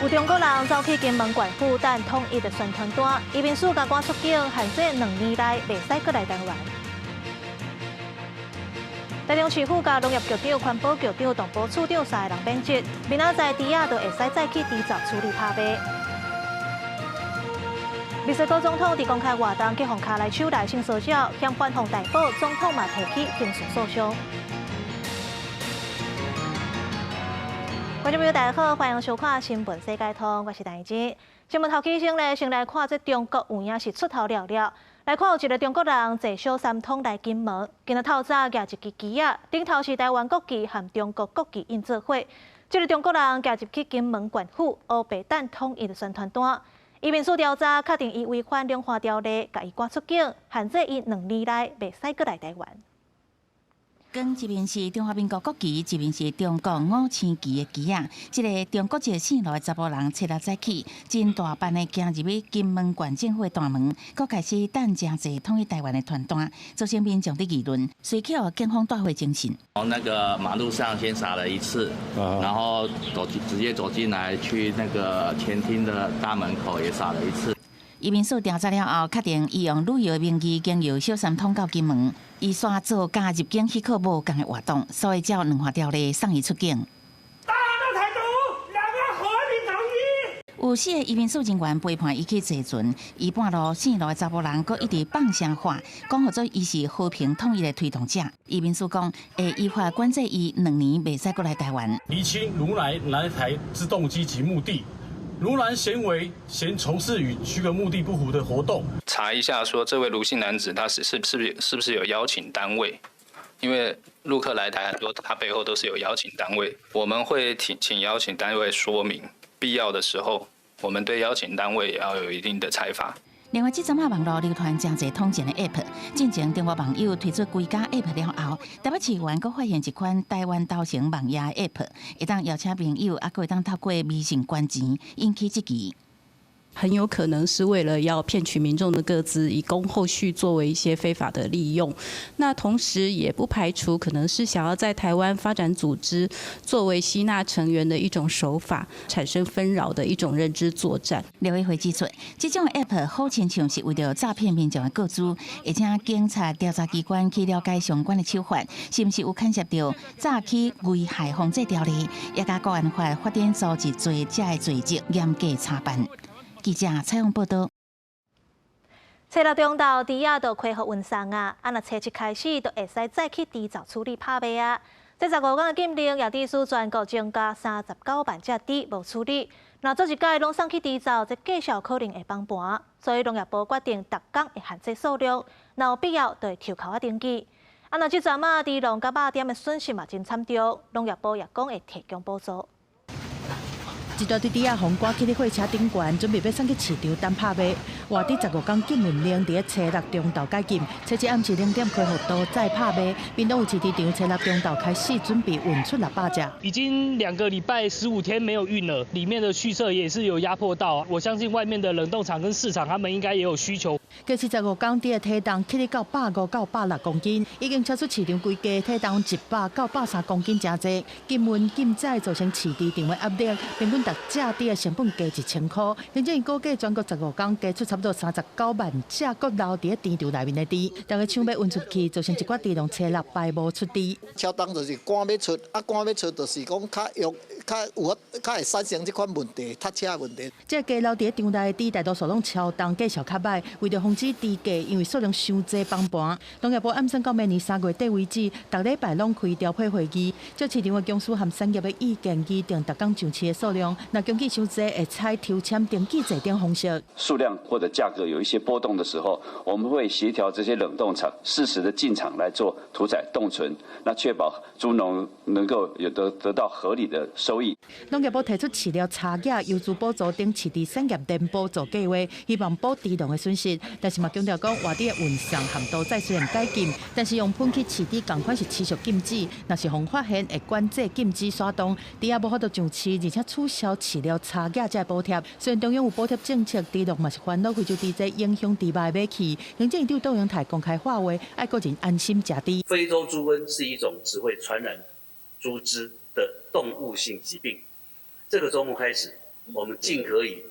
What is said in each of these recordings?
有中國人走去金門縣府等統一的宣傳單，移民署共趕出境，限制2年內袂使閣來台灣。台中市府共農業局長、環保局長、動保處長三个人免職，明仔載豬仔就會使再去豬槽處理拍賣。墨西哥總統佇公開活動去予跤來手來性騷擾，嫌犯予逮捕，總統嘛提起刑事訴訟。觀眾朋友大家好，歡迎收看《新聞世界通》，我是陳怡。新聞頭起先咧，先來看這中國有影是出頭了了。來看有一个中國人坐小三通來金門，今仔透早舉一支旗仔，頂頭是台灣國旗和中國國旗印做伙。這个中國人舉入去金門縣府，烏白等統一的宣傳單。移民署調查，確定伊違反兩岸條例，共伊趕出境，限制伊2年內袂使閣來台灣。光一面是中華民國國旗，一面是中國五星旗的旗仔。這个中國籍姓盧的查埔人，初六早起，真大扮的行入去金門縣政府的大門，閣開始等誠濟統一台灣的傳單，造成民眾的議論，隨去予警方帶回偵訊。從那個馬路上先灑了一次，然後走直接走進來，去那個前廳的大門口也灑了一次。移民署調查了後，確定伊用旅遊名義經由小三通到金門，伊煞做佮入境許可無仝的活動，所以照兩岸條例送伊出境。打倒台獨，兩岸和平統一。有四个移民署人員陪伴伊去坐船，伊半路姓盧的查埔人閣一直放聲喊，講予做伊是和平統一的推動者。移民署講會依法管制伊2年袂使閣來台灣。釐清盧男來台之動機及目的。盧男行為嫌從事與許可目的不符的活動，查一下，說這位盧姓男子他是是是不是是不是有邀請單位？因為陸客來台很多，他背後都是有邀請單位，我們會請請邀請單位說明，必要的時候，我們對邀請單位也要有一定的裁罰。另外，這陣仔網路流傳誠濟統戰的 App，進前中國網友推出幾家 App 了後，台北市員閣發現一款台灣頭前網頁 App，會當邀請朋友，猶閣會當透過微信捐錢，引起質疑。很有可能是為了要騙取民眾的個資，以供後續作為一些非法的利用。那同時也不排除可能是想要在台灣發展組織，作為吸納成員的一種手法，產生紛擾的一種認知作戰。陸委會指出，這種 App 好親像是為著詐騙民眾的個資，而且警察調查機關去了解相關的手法，是毋是有牽涉著詐欺危害防制條例，也佮國安法法定組織罪這个罪責嚴格查辦。記者採訪報導。初六中晝，豬仔就恢復運送啊！啊，若初七開始，就會使再去豬槽處理拍賣啊。這15天的禁令也致使全國增加39萬隻豬無處理。若做一改攏送去豬槽，這價數可能會崩盤。所以農業部決定逐工會限制數量，若有必要就會抽鬮仔登記。啊，若這陣仔豬農佮肉店的損失嘛真慘重，農業部也講會提供補助。一大堆豬仔予趕去咧貨車頂懸，準備欲送去市場等拍賣。活豬15天禁運令佇咧初六中晝解禁，初七暗時0點恢復屠宰拍賣。屏東有飼豬場初六中晝開始準備運出600隻。已經2個禮拜15天沒有運了，裡面的畜舍也是有壓迫到。我相信外面的冷凍廠跟市場，他們應該也有需求。過去15天，豬的體重起到150到160公斤，已經超出市場規格體重100到130公斤誠濟。禁運禁宰造成飼豬場的壓力，平均逐隻豬的成本加1000塊。行政院估計全國十五天加出差不多39萬隻閣留佇咧豬場內面的豬，逐个搶欲運出去，造成一寡豬農初六排無出豬。超重就是趕欲出，啊趕欲出就是講較容較有法較會產生這款問題，塞車的問題。這个加留佇咧場內的豬，大多數攏超重，價數較䆀。為著防止豬價因為數量傷濟崩盤，農業部暗算到明年3月底為止，逐禮拜攏開調配會議，借市場的公司和產業的意見，擬定逐工上市的數量。若供給傷濟，會採抽籤登記制等方式。數量或者價格有一些波動的時候，我們會協調這些冷凍廠適時的進場來做屠宰凍存，那確保豬農能夠有得得到合理的收益。農業部提出飼料差價、優資補助等飼豬產業連補助計劃，希望補豬農的損失。但是嘛強調講，活豬的運送和屠宰雖然解禁，但是用噴去飼豬仝款是持續禁止。若是予發現會管制禁止徙動，豬仔無法度上市，而且取消飼料差價這個補貼。雖然中央有補貼政策，豬農嘛是煩惱非洲豬災影響豬肉的買氣。行政院長卓榮泰公開喊話，愛國人安心食豬。非洲豬瘟是一種只會傳染豬隻的動物性疾病。這個週末開始，我們盡可以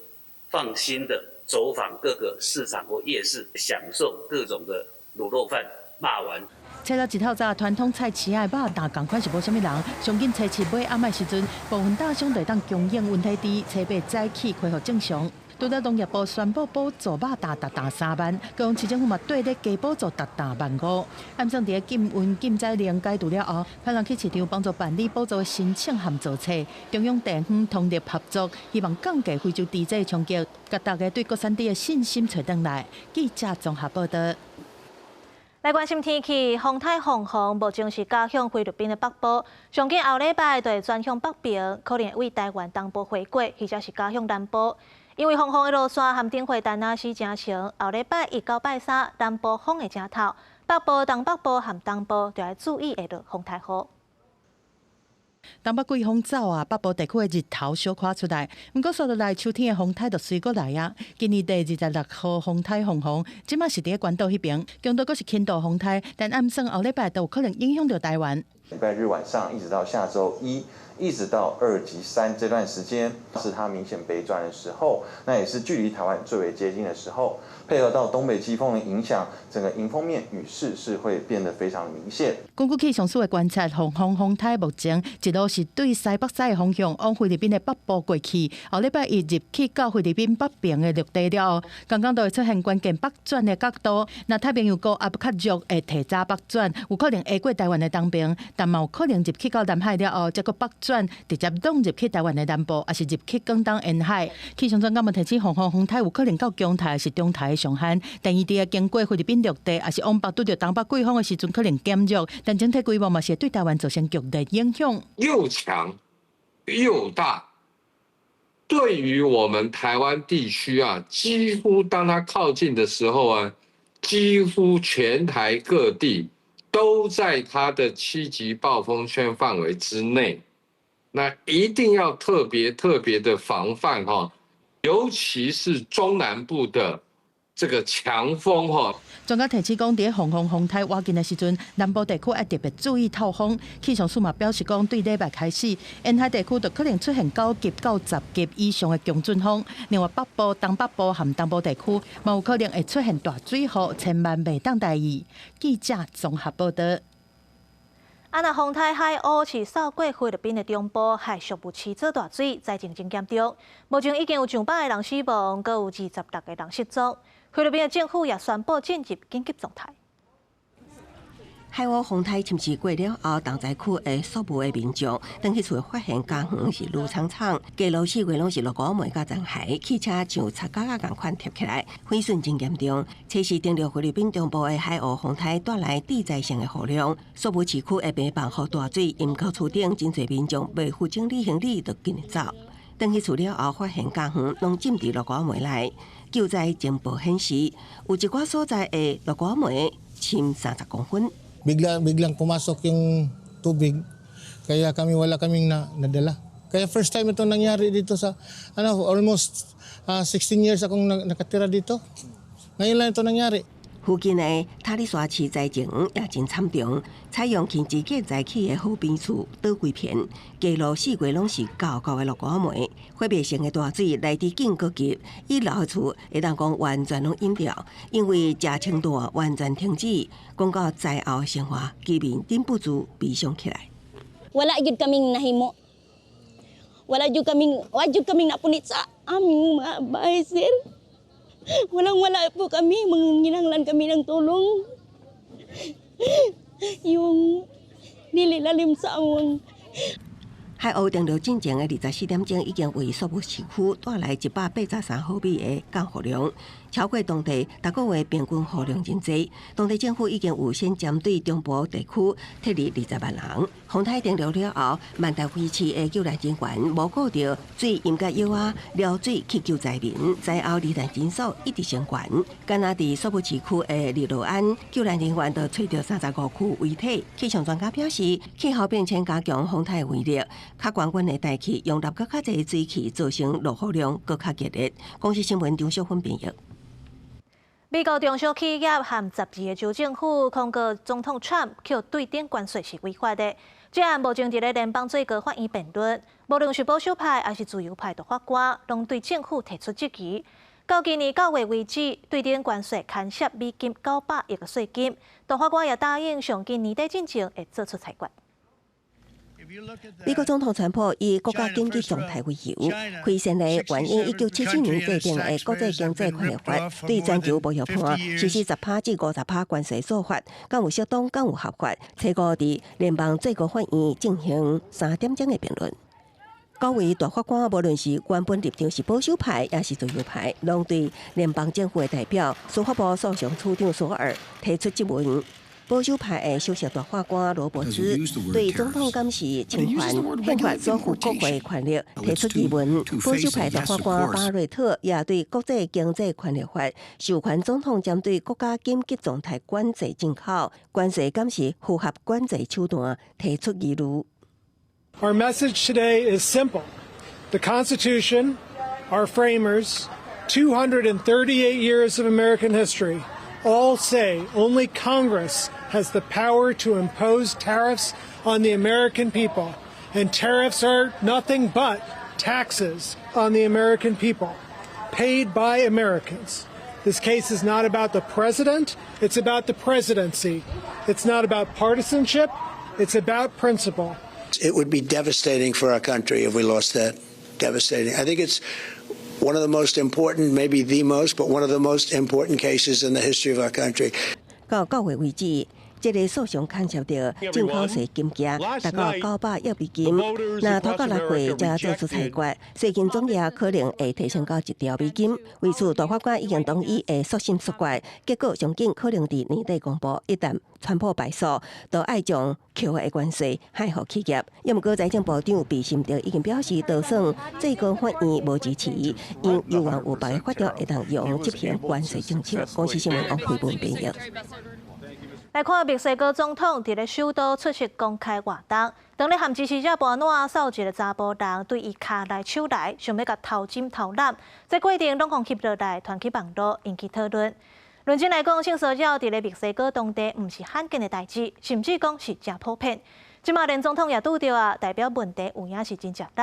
放心的走訪各個市場或夜市，享受各種的滷肉飯、肉圓。初六一透早，傳統菜市仔的肉檔仝款是無啥物人。上緊初七尾暗的時陣，部分檔商就會當供應溫體豬，初八早起恢復正常。除了農業部宣布補助肉檔逐擔3萬，高雄市政府嘛綴咧加補助逐擔1.5萬。暗算佇咧禁運禁載令解除了後，派人去市場幫助辦理補助的申請和造冊，中央地方通力合作，希望降低非洲豬瘟的衝擊，共大家對國產豬的信心揣轉來。記者綜合報道。來關心天氣，風颱鳳凰目前是加向菲律賓的北部，上緊後禮拜就會轉向北邊，可能會為台灣東部迴過，或者是加向南部。因為鳳凰的路線和頂火丹那斯成像，後禮拜一到拜三南部風會誠透，北部、東北部和東部就愛注意會落風颱雨。東北季風走啊，北部地區的日頭小可出來，毋過紲落來秋天的風颱就隨過來啊。今年第26號風颱鳳凰，這馬是佇咧關島彼邊，強度閣是輕度風颱，但暗算後禮拜都有可能影響著台灣。禮拜日晚上一直到下週一，一直到2及3這段時間，是它明顯北轉的時候，那也是距離台灣最為接近的時候。配合到東北季風的影響，整個迎風面雨勢是會變得非常明顯。根據氣象署的觀察，鳳凰風颱目前一路是對西北西的方向往菲律賓的北部過去，後禮拜一入去到菲律賓北邊的陸地了後，剛剛都會出現關鍵北轉的角度。若太平洋高壓較弱，會提早北轉，有可能會過台灣的東邊，但嘛有可能入去到南海了後，才閣北轉，直接攏入去台灣的南部，抑是入去廣東沿海。氣象專家嘛提醒，鳳凰風颱有可能到強颱，抑是中颱上限，但伊佇經過菲律賓陸地，抑是往北拄著東北季風的時陣，可能減弱，但整體規模嘛是會對台灣造成劇烈影響。又強又大，對於我們台灣地區啊，幾乎當它靠近的時候啊，幾乎全台各地都在它的7級暴風圈範圍之內，那一定要特別特別的防範哈，尤其是中南部的這個強風哈。專家提醒講，佇鳳凰風颱倚近的時陣，南部地區愛特別注意透風。氣象署嘛表示講，對禮拜開始，沿海地區就可能出現9級到10級以上的強陣風。另外，北部、東北部和東部地區嘛有可能會出現大水雨，千萬袂當大意。記者綜合報道。啊，若風颱海鷗是掃過菲律賓的中部，害宿霧市做大水，災情真嚴重。目前已經有上百个人死亡，閣有26個人失蹤。菲律賓的政府也宣布進入緊急狀態。海鷗風颱侵襲過了後，重災區的宿霧的民眾，轉去厝發現家園是綠蒼蒼，街路四圍攏是落雨糜佮殘骸，汽車像擦膠仔仝款貼起來，毀損真嚴重。測試登陸菲律賓中部的海鷗風颱帶來地災性的雨量，宿霧市區的平房予大水淹到厝頂，真濟民眾袂赴整理行李就緊走。轉去厝了後，發現家園攏浸佇落雨糜內。救災情報顯示，有一寡所在的落雨糜深30公分。 Bigla biglang pumasok yung tubig kaya kami wala kaming na, nadala. Kaya first time ito nangyari dito sa ano almost 16 years akong nakatira dito. Ngayon lang ito nangyari. 附近的塔里沙市災情也真慘重，採用輕資建在起的好邊厝倒規片，街路四圍攏是厚厚的落雨糜，毀滅性的大水來得緊閣急，一樓的厝會當講完全攏淹掉，因為食清段完全停止，講到災後的生活，居民忍不住悲傷起來。 Wala gyud kaming nahimo. Wala gyud kaming, wala gyud kaming napunit sa aming mga bahay, sir. Walang wala po kami, manginanglan kami ng tulong. Yung dili lalim sa amon. 海鷗登陸進前的24點鐘，已經為宿霧市區帶來183毫米的降雨量，超過當地逐個月平均雨量真濟。當地政府已經預先針對中部地區撤離20萬人。風颱登陸了後，萬達威市的救難人員無顧著水淹甲腰仔，撩水去救災民。災後罹難人數一直升懸。敢若佇宿霧市區的日落安，救難人員就揣著35具遺體。氣象專家表示，氣候變遷加強風颱威力。較懸懸的大氣容納閣較濟水汽，造成落雨量閣較激烈。公視新聞張淑芬編譯。美國中小企業和12個州政府控告總統川普對等關稅是違法的。這案目前佇咧聯邦最高法院辯論，無論是保守派抑是自由派大法官，攏對政府提出質疑。到今年9月為止，對頂關稅牽涉美金900億的稅金，大法官也答應上緊年底進前會做出裁決。美國總統川普以國家緊急狀態為由，開先例援引1977年制定的國際經濟權力法，對全球貿易伴實施10趴至50趴關稅做法，敢有適當，敢有合法？初五佇聯邦最高法院進行3點鐘的辯論。九位大法官無論是原本立場是保守派，抑是自由派，攏對聯邦政府的代表司法部訴訟處長索爾提出質問。保守派的首席大法官羅伯茲對總統敢是侵犯憲法所賦國會權力提出疑問。保守派大法官巴瑞特也對國際經濟權力法授權總統針對國家緊急狀態管制進口關稅，敢是符合管制手段提出疑慮。 Our message today is simple: The Constitution, our framers, 238 years of American history, all say only Congress has the power to impose tariffs on the American people. And tariffs are nothing but taxes on the American people, paid by Americans. This case is not about the president, it's about the presidency. It's not about partisanship, it's about principle. It would be devastating for our country if we lost that. Devastating. I think it's one of the most important, maybe the most, but one of the most important cases in the history of our country. 到9月為止，這个訴訟牽涉著進口稅金額達到900億美金。若拖到6月才做出裁決，稅金總額可能會提升到1兆美金。為此，大法官已經同意會速審速決，結果上緊可能佇年底公布。一旦川普敗訴，就愛將扣的關稅還予企業。抑毋過財政部長貝森特已經表示，就算最高法院無支持，𪜶猶原有別个法條會當用執行關稅政策。公視新聞王惠文編譯。來看墨西哥總統佇咧首都出席公開活動，當咧和支持者盤撋，煞有一个查埔人對伊跤來手來，想欲共偷針偷攬，這過程攏予翕落來，傳去網路引起討論。論真來講，性騷擾佇咧墨西哥當地毋是罕見的代誌，甚至講是誠普遍。這馬連總統也拄著啊，代表問題有影是真食力。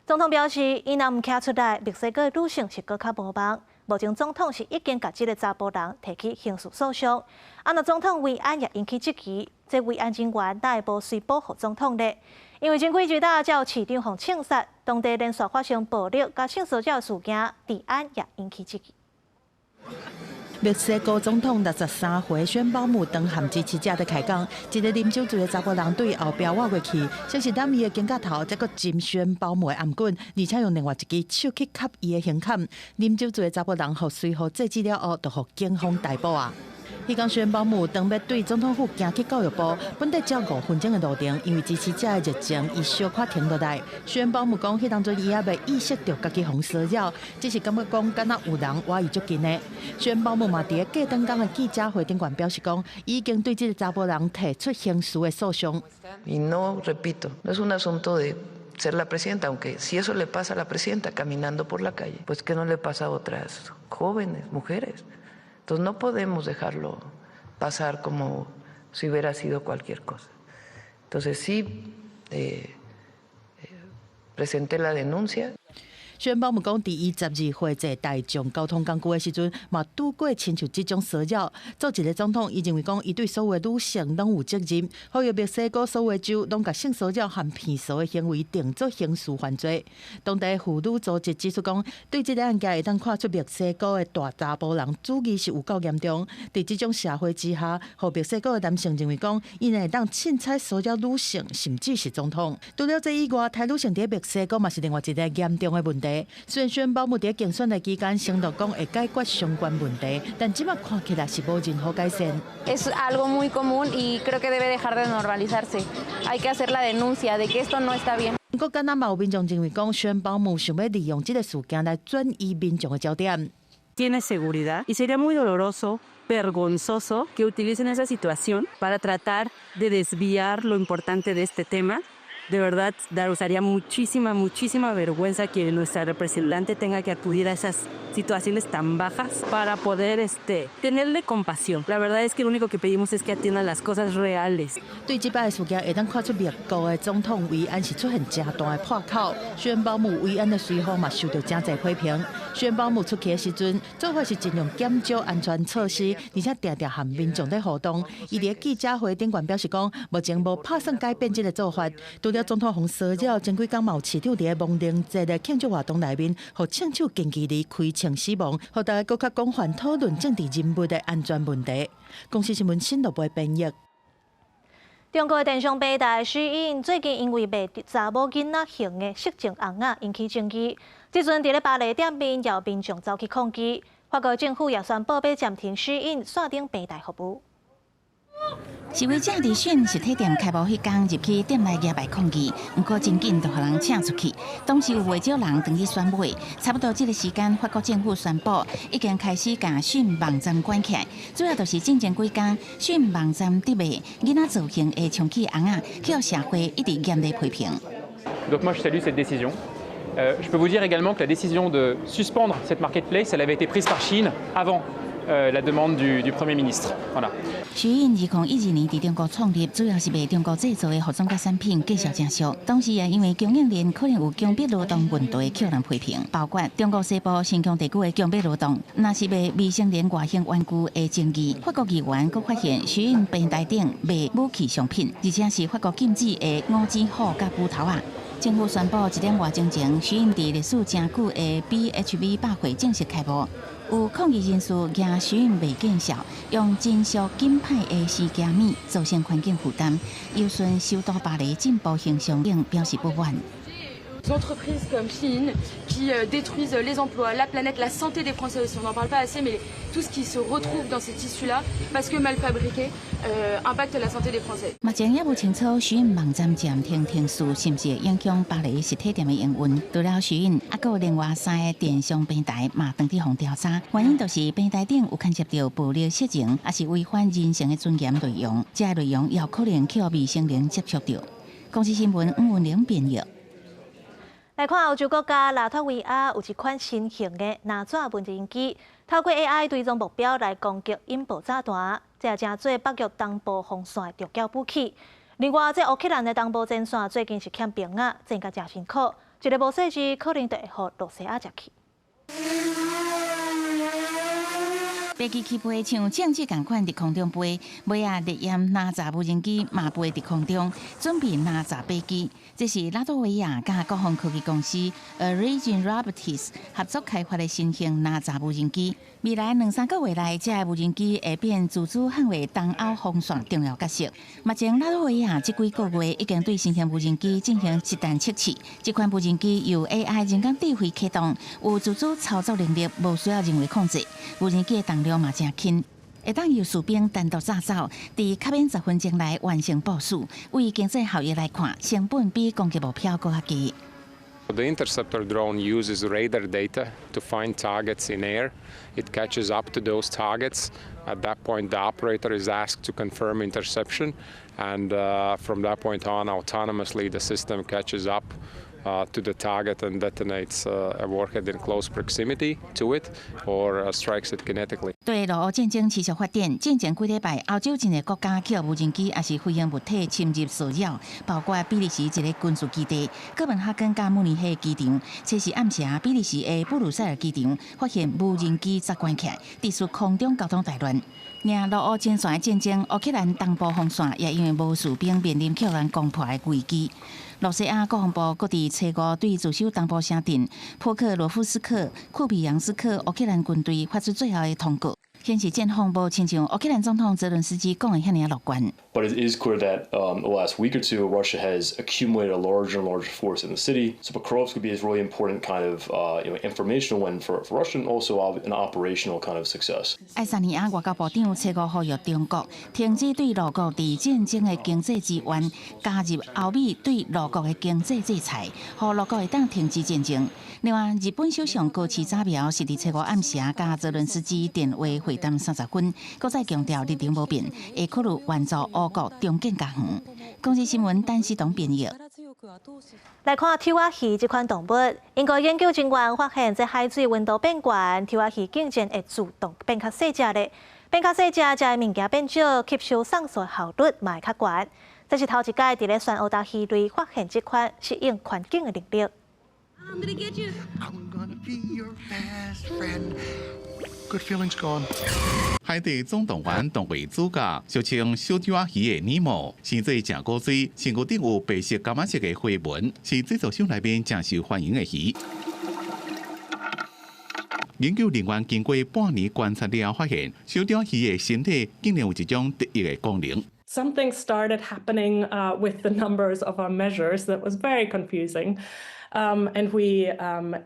總統表示，伊若毋徛出來，墨西哥女性是閣較無望。目前總統是已經共這个查埔人提起刑事訴訟，啊，若總統維安也引起質疑，這維安人員哪會無隨保護總統呢？因為前幾日才有市長予槍殺，當地連續發生暴力佮性騷擾事件，治安也引起質疑。墨西哥總統63歲宣保姆當和支持者佇開講，一个啉酒醉的查埔人對後壁倚過去，先是攬伊的肩胛頭，再閣針宣保姆的頷頸，而且用另外一支手去磕伊的胸坎。啉酒醉的查埔人予隨扈制止了後，就予警方逮捕啊。彼工宣保姆當欲對總統府行去教育部，本底只有5分鐘的路程，因為支持者的熱情，伊小可停落來。宣保姆講，彼當陣伊猶未意識著家己予騷擾，只是感覺講敢若有人倚伊足近的。宣保姆嘛，佇隔頓工的記者會頂懸表示講，已經對這个查埔人提出刑事的訴訟。 Y no, repito, no es un asunto de ser la presidenta, aunque si eso le pasa a la presidenta caminando por la calle, pues qué no le pasa a otras jóvenes, mujeres. Entonces no podemos dejarlo pasar como si hubiera sido cualquier cosa. Entonces sí, presenté la denuncia. 宣保姆講，佇伊12歲坐大眾交通工具的時陣，嘛拄過親像這種騷擾。做一个總統，伊認為講，伊對所有女性攏有責任，呼籲墨西哥所有州攏共性騷擾和騙嫂的行為定做刑事犯罪。當地婦女組織指出講，對這个案件會當看出墨西哥的大查埔人主義是有夠嚴重。佇這種社會之下，予墨西哥的男性認為講，𪜶會當凊彩騷擾女性，甚至是總統。除了這以外，台女性佇墨西哥嘛是另外一个嚴重的問題。雖然宣保姆佇競選的期間承諾講會解決相關問題，但這馬看起來是無任何改善。 Es algo muy común y creo que debe dejar de normalizarse. Hay que hacer la denuncia de que esto no está bien. 閣敢若嘛有民眾認為講，宣保姆想欲利用這个事件來轉移民眾的焦點。 Tiene seguridad y sería muy doloroso, vergonzoso que utilicen esa situación para tratar de desviar lo importante de este tema. De verdad, daría muchísima, muchísima vergüenza que nuestra representante tenga que acudir a esas situaciones tan bajas para poder tenerle compasión. La verdad es que lo único que pedimos es que atiendan las cosas reales. 對這擺事件會當看出美國的總統維安是出現誠大的破口。薛鮑姆維安的隨扈嘛受到誠濟批評。薛鮑姆出去的時陣，做法是盡量減少安全措施，而且定定和民眾咧互動。伊佇記者會頂懸表示講，目前無拍算改變這个做法。除了總統予騷擾，前幾工嘛有市長佇個亡靈節的慶祝活動內面，予槍手近距離開槍死亡，予大家閣較廣泛討論政治人物的安全問題。公視新聞新羅編譯。中國的電商平台 SHEIN 最近因為賣查某囡仔型的色情甕仔引起爭議，這陣佇咧巴黎店面有民眾走去抗議，法國政府也宣布欲暫停 SHEIN 線頂平台服務。示威者佇 SHEIN 實體店開幕彼工入去店內舉牌抗議，毋過真緊就予人請出去。當時有袂少人轉去選買，差不多這个時間，法國政府宣布已經開始共 SHEIN 網站關起來，主要就是進前幾工 SHEIN 網站佇賣囡仔造型的充氣甕仔，予社會一直嚴厲批評。 Donc moi je salue cette décision. Je peux vous dire également que la décision de suspendre cette marketplace, elle avait été prise par Shein avant la demande du Premier ministre. Voilà. SHEIN 2012年佇中國創立，主要是賣中國製造的服裝佮產品，價數誠俗。當時也因為供應鏈可能有強迫勞動問題，予人批評，包括中國西部新疆地區的強迫勞動，若是賣未成年外形玩具的爭議。法國議員閣發現 SHEIN 平台頂賣武器商品，而且是法國禁止的五指虎佮斧頭仔。政府宣布一點外鐘前，SHEIN佇歷史誠久的 BHV 百貨正式開幕。有抗議人士驚 SHEIN 賣見效，用真俗緊歹的生機物造成環境負擔，有損首都巴黎進步形象等表示不滿。 Entreprises comme Shein qui détruisent les emplois, la planète, la santé des Français aussi. On n'en parle pas assez, mais tout ce qui se retrouve dans ces tissus-là, parce que mal fabriqués, impacte la santé des Français. 目前猶無清楚，SHEIN 網站暫停停事是毋是會影響巴黎實體店的營運？除了 SHEIN，猶閣有另外三个電商平台嘛，當佇予調查，原因就是平台頂有牽涉著暴力色情，抑是違反人性的尊嚴內容，這个內容也有可能予未成年接觸著。公視新聞吳文玲編譯。來看歐洲國家拉脫維亞有一款新型的藍鑽無人機，透過 AI 追蹤目標來攻擊引爆炸彈，這也成做北約東部防線的重要武器。另外，這烏克蘭的東部前線最近是欠兵仔，戰甲誠辛苦，一个無細緻可能就會予露西亞食去。飛機起飛像戰機仝款佇空中飛，尾仔烈焰哪吒無人機嘛飛佇空中，準備哪吒飛機。這是拉脫維亞佮國防科技公司 Origin Robotics 合作開發的新型哪吒無人機。未來兩三個月內，這个無人機會變自主捍衛東歐防線重要角色。目前拉脫維亞這幾個月已經對新型無人機進行實彈測試。這款無人機由 AI 人工智慧啟動，有自主操作能力，無需要人為控制。無人機的重量嘛誠輕，會當由士兵單獨載走，佇較免10分鐘內完成部署。為經濟效益來看，成本比攻擊目標閣較低。 The interceptor drone uses radar data to find targets in air. It catches up to those targets. At that point, the operator is asked to confirm interception, and from that point on, autonomously, the system catches up to the target and detonates a warhead in close proximity to it or strikes it kinetically. 對俄烏戰爭持續發展，進前幾禮拜，歐洲真濟國家予無人機抑是飛行物體侵入騷擾，包括比利時一个軍事基地、哥本哈根佮慕尼黑機場。初四暗時，比利時的布魯塞爾機場發現無人機砸關起來，致使空中交通大亂。而俄烏前線的戰爭，烏克蘭東部防線也因為無士兵面臨予人攻破的危機。露西亞國防部閣佇初五對駐守東部城鎮波克羅夫斯克、庫比揚斯克烏克蘭軍隊發出最後的通告，顯示戰況無親像烏克蘭總統澤倫斯基講的遐爾仔樂觀。 But it is clear that the last week or two, Russia has accumulated a larger and larger force in the city. So Pokrovsk could be a really important kind of informational win for Russia and also an operational kind of success. 愛沙尼亞外交部長初五呼籲中國停止對俄國佇戰爭的經濟支援，加入歐美對俄國的經濟制裁，予俄國會當停止戰爭。另外，日本首相高市早苗是佇初五暗時佮澤倫斯基電話會談30分，閣再強調立場無變，會考慮援助烏國重建家園。公視新聞陳思彤編譯。來看抽仔魚這款動物，英國研究人員發現，這海水溫度變懸，抽仔魚竟然會自動變較細隻咧。變較細隻，食的物件變少，吸收酵素效率嘛會較懸。這是頭一擺佇咧酸烏焦魚類發現這款適應環境的能力。 I'm gonna get you. I'm gonna be your best friend. Good feelings gone. 海底總動員動畫主角，俗稱小抽仔魚的尼莫，生做誠古錐，身軀頂有白色、柑仔色的花紋，是製造商內面誠受歡迎的魚。研究人員經過半年觀察了後，發現小抽仔魚的身體竟然有一種特異的功能。 Something started happening with the numbers of our measures that was very confusing. And we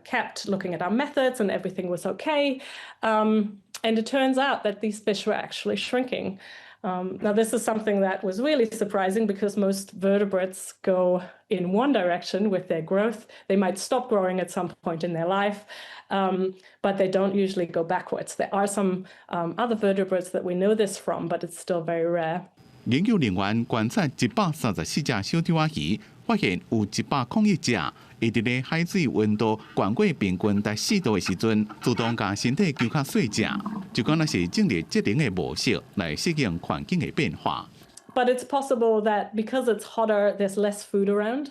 kept looking at our methods and everything was okay. And it turns out that these fish were actually shrinking. Now, this is something that was really surprising because most vertebrates go in one direction with their growth. They might stop growing at some point in their life, but they don't usually go backwards. There are some other vertebrates that we know this from, but it's still very rare. 研究人員觀察134隻小抽仔魚，發現有101隻會佇咧海水溫度懸過平均達4度的時陣，自動共身體縮較細隻，就敢若是進入節能的模式來適應環境的變化。 But it's possible that because it's hotter, there's less food around.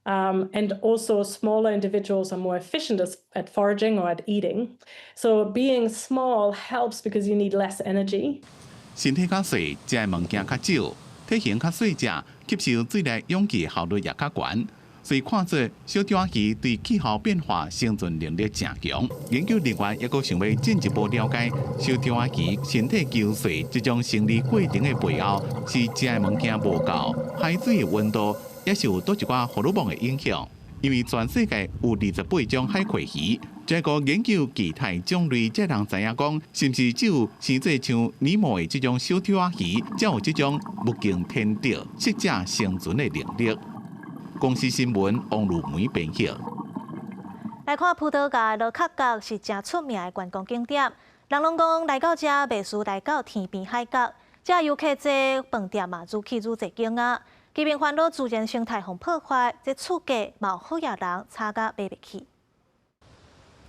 And also smaller individuals are more efficient at foraging or at eating. So being small helps because you need less energy. 身體較細，食的物件較少，體型較細隻，吸收水內氧氣效率也較懸。所以看出小抽仔魚對氣候變化生存能力誠強。研究人員抑閣想欲進一步了解小抽仔魚身體縮細這種生理過程的背後，是食的物件無夠，海水的溫度抑是有佗一寡荷爾蒙的影響。因為全世界有28種海葵魚，這個研究其他種類，才人知影講，是毋是只有生做像尼莫的這種小抽仔魚，才有這種物競天擇、適者生存的能力。公視新聞王如梅編譯。來看葡萄牙羅卡角是誠出名的觀光景點，人攏講來到遮袂輸來到天邊海角，遮遊客濟，飯店嘛愈起愈濟間仔。居民煩惱自然生態予破壞，這厝價嘛有好額人炒甲買袂起。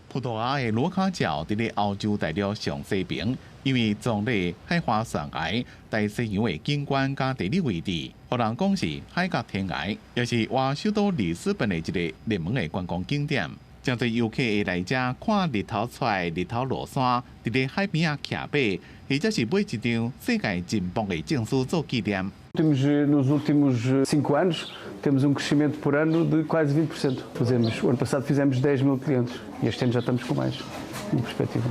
葡萄牙的羅卡角佇咧歐洲大陸上西邊，因為壯麗海岸懸崖、大西洋的景觀佮地理位置，予人講是海角天涯，也是倚首都里斯本的一個熱門的觀光景點。誠濟遊客會來遮看日頭出來、日頭落山，佇咧海邊仔騎馬，或者是買一張世界真棒的證書做紀念。 Temos, nos últimos 5 anos, temos um crescimento por ano de quase 20%. Fazemos, o ano passado fizemos 10 mil clientes e este ano já estamos com mais, em perspectiva.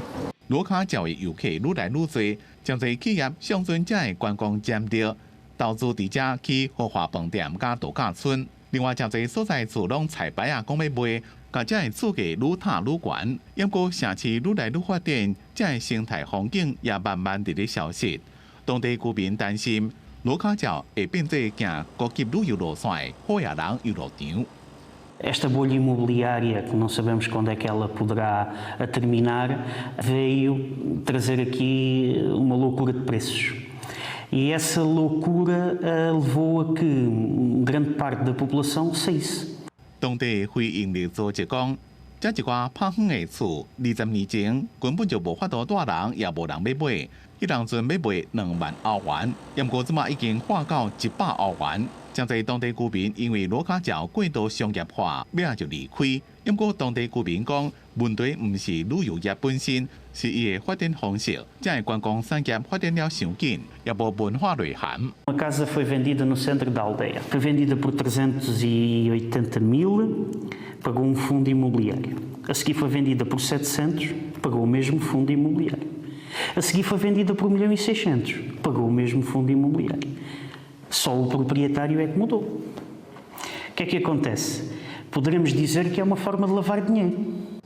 羅卡角的遊客愈來愈濟，誠濟企業相準遮的觀光潛力，投資佇遮起豪華飯店佮度假村。另外，誠濟所在厝攏彩牌仔，講欲賣，共遮的厝價愈炒愈懸。毋過城市愈來愈發展，遮的生態環境也慢慢佇咧消失。當地居民擔心，羅卡角會變做行高級旅遊路線的好額人遊樂場。 Esta bolha imobiliária, que não sabemos quando é que ela poderá terminar, veio trazer aqui uma loucura de preços. E essa loucura levou a que grande parte da população saísse. 當地非營利組織講，遮一寡拍遠的厝，20年前根本就無法度住人，也無人欲買。彼當陣欲賣2萬歐元，毋過這馬已經喊到100歐元。誠濟當地居民因為羅卡角過度商業化，尾仔就離開。毋過當地居民講，問題毋是旅遊業本身，是伊的發展方式。遮的觀光產業發展了傷緊，也無文化內涵。 Uma casa foi vendida no centro da aldeia. Foi vendida por 380 mil, pagou um fundo imobiliário. A seguir foi vendida por 700, pagou o mesmo fundo imobiliário. A seguir foi vendida por 1 milhão e 600, pagou o mesmo fundo imobiliário. Só o proprietário é que mudou. O que é que acontece? Poderemos dizer que é uma forma de lavar dinheiro.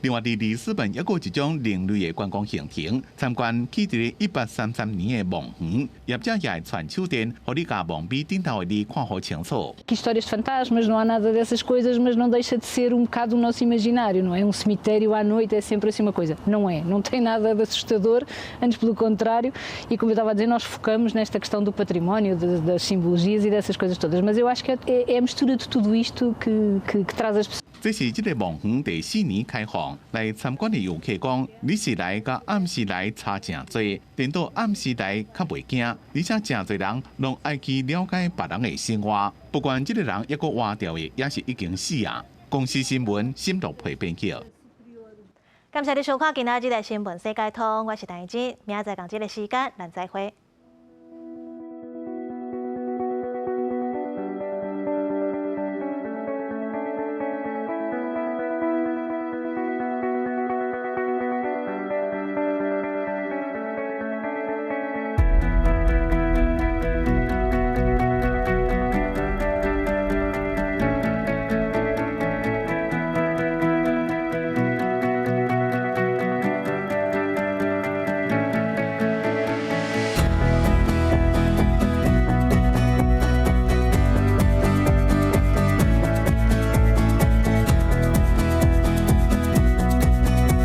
另外，佇里斯本猶閣有一種另類的觀光行程，參觀起佇1833年的墓園，業者也會傳手電，予你共墓碑頂頭的字看予清楚。 Histórias de fantasmas, não há nada dessas coisas, mas não deixa de ser um bocado o nosso imaginário, não é? Um cemitério à noite é sempre assim uma coisa. Não é, não tem nada de assustador, antes pelo contrário, e como eu estava a dizer, nós focamos nesta questão do património, das simbologias e dessas coisas todas, mas eu acho que é a mistura de tudo isto que traz as pessoas. 這是這個墓園第四年開放，來參觀的遊客講，日時來佮暗時來差誠濟，顛倒暗時來較袂驚，而且誠濟人攏愛去了解別人的生活，不管這個人猶閣活著的，抑是已經死啊。公視新聞沈樂培編輯。感謝你收看今仔日的新聞世界通，我是陳怡之，明仔載仝這个時間，咱再會。